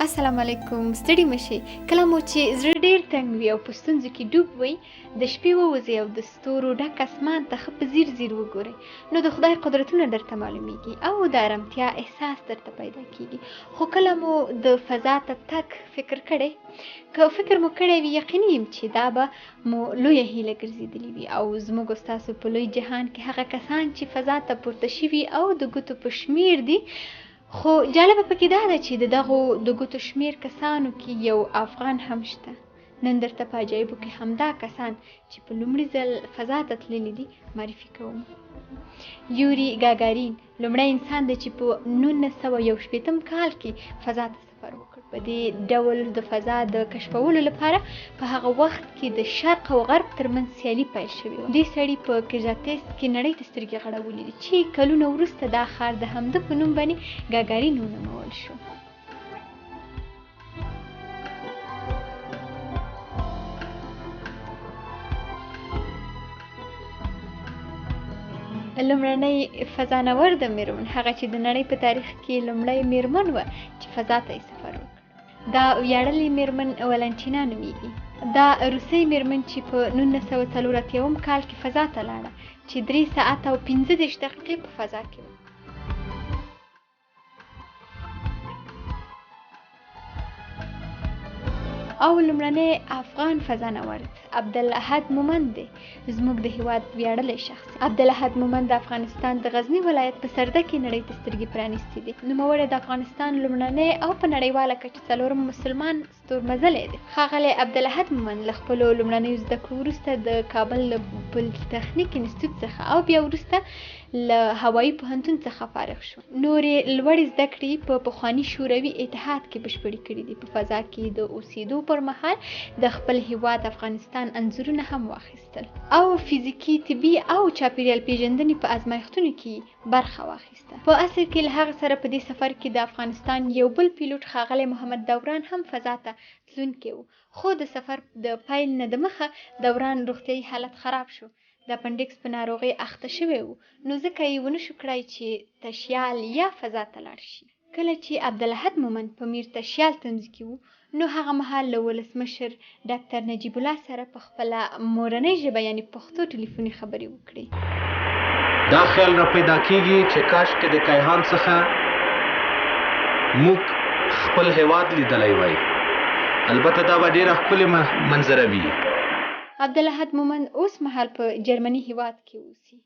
السلام علیکم، ستړي مشي. کله مو چې زړه ډیر تنګ وي او په ستونزو کې ډوب وئ، د شپې ووځئ او د ستورو ډک اسمان ته ښه په ځیر ځیر وګورئ، نو د خدای قدرتونه درته معلومیږي او د ارامتیا احساس درته پیدا کیږي. خو کله مو د فضا ته تګ فکر کړی؟ که فکر مو کړی وي، یقیني یم چې دا به مو لویه هیله ګرځېدلې وي. او زموږ او ستاسو په لوی جهان کې هغه کسان چې فضا ته پورته شوي او د ګوتو په شمیر دي. خو جالبه پکې دا ده چې د دغو د ګوتو شمیر کسانو کې یو افغان هم شته. نن درته په عجایبو کې همدا کسان چې په لومړي ځل فضا ته تللي دي معرفي کوم. یوري ګاګارین لومړی انسان دی چې په 1961 کال کې فضا ته سفر وکړ. په دې ډول د فضا د کشفولو لپاره په هغه وخت کې د شرق او غرب ترمنځ سیالي پیل شوې وه. دې سړي په کرزاتیس کې نړۍ ته سترګې غړولې دي چې کلونه وروسته دا ښار د همده په نوم باندې ګاګارین ونومول شو. لومړنۍ فضانورده میرمن، هغه چې د نړۍ په تاریخ کې لومړی میرمن وه چې فضا ته یې سفر وکړ، دا ویاړلې میرمن ولنټینا نومیږي. دا روسۍ میرمن چې په 1984 کال کې فضا ته لاړه، چې 3 ساعته او 35 دقیقې په فضا کې وه. او لومړنی افغان فضانورد عبدالاحد مومند دی، زموږ د هیواد ویاړلی شخص. عبدالاحد مومند د افغانستان د غزني ولایت په سرده کې نړۍ ته سترګې پرانیستې دي. نوموړی د افغانستان لومړنی او په نړیواله کچه څلورم مسلمان ستورمزلی دی. ښاغلی عبدالاحد مومند له خپلو لومړنیو زده کړو وروسته د کابل له پولتخنیک انستیتوت څخه او بیا وروسته له هوایي پوهنتون څخه فارغ شو. نورې لوړې زده کړې په پخواني شوروي اتحاد کې بشپړې کړې دي. په فضا کې د اوسېدو پر مهال د خپل هیواد افغانستان انځورونه هم واخیستل او فزیکي، طبي او چاپیریال پیژندنې په ازمایښتونو کې برخه واخیسته. په اصل کې له هغه سره په دې سفر کې د افغانستان یو بل پیلوټ ښاغلی محمد دوران هم فضا ته تلونکی و، خو د سفر د پیل نه د مخه دوران روغتیایي حالت خراب شو. د اپنډکس په ناروغۍ اخته شوی و، نو ځکه یې ونشو کړای چې تشیال یا فضا ته لاړ شي. کله چې عبدالاحد مومند په میر تشیال تمځي کې و، نو هغه مهال له ولسمشر ډاکتر نجیب الله سره په خپله مورنۍ ژبه یعنې پښتو ټلیفوني خبرې وکړې. دا خیال را پیدا کیږي چې کاشکې د کیهان څخه موږ خپل هیواد لیدلی وای، البته دا به ډیره ښکلې منظره وي. عبدالاحد مومند اوس مهال په جرمني هیواد کې اوسي.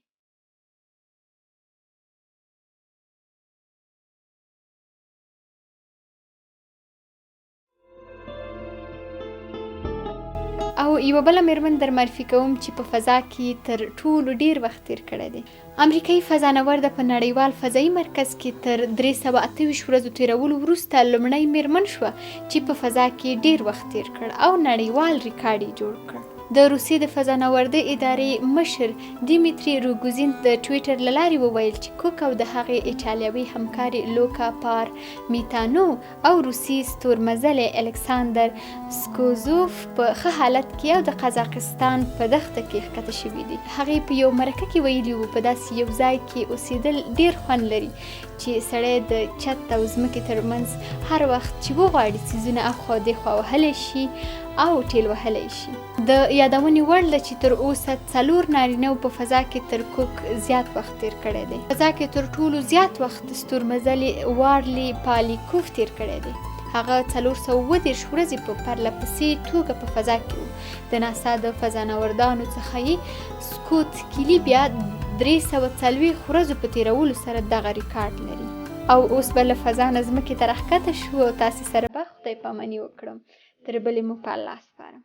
او یوه بله میرمن در معرفي کوم چې په فضا کې تر ټولو ډیر وخت تیر کړی دی. امریکایي فضانورده په نړیوال فضایي مرکز کې تر 328 ورځو تیرولو وروسته لومړی میرمن شوه چې په فضا کې ډیر وخت تیر کړ او نړیوال ریکارډ یې جوړ کړ. د روسیې د فضانوردۍ ادارې مشر دیمیتري روګوزین د ټویټر له لارې وویل چې کوک او د هغې ایټالیوي همکارې لوکا پار میتانو او روسي ستورمزلی الکساندر سکوزوف په ښه حالت کې او د قزاقستان په دښته کې ښکته شوي دي. هغې په یو مرکه کې ویلي وو، په داسې یو ځای کې اوسېدل ډېر خوند لري چې سړی د چت او ځمکې ترمنځ هر وخت چې وغواړي څیزونه اخوا دېخوا وهلی شي او ټیل وهلی شي. د یادونې وړ ده چې تر اوسه 4 نارینه په فضا کې تر کوک زیات وخت تیر کړی دی. فضا کې تر ټولو زیات وخت ستورمزلي وارلي پالیکوف تیر کړی دی. هغه 437 ورځې په پرله پسې توګه په فضا کې و. د ناسا د فضانوردانو څخه یې سکوت کیلي بیا 340 ورځو په تیرولو سره دغه ریکارډ لري. او اوس به له فضا نه ځمکې ته راښکته شو او تاسې سره به خدای پاماني وکړم. تر بلې مو په الله سپارم.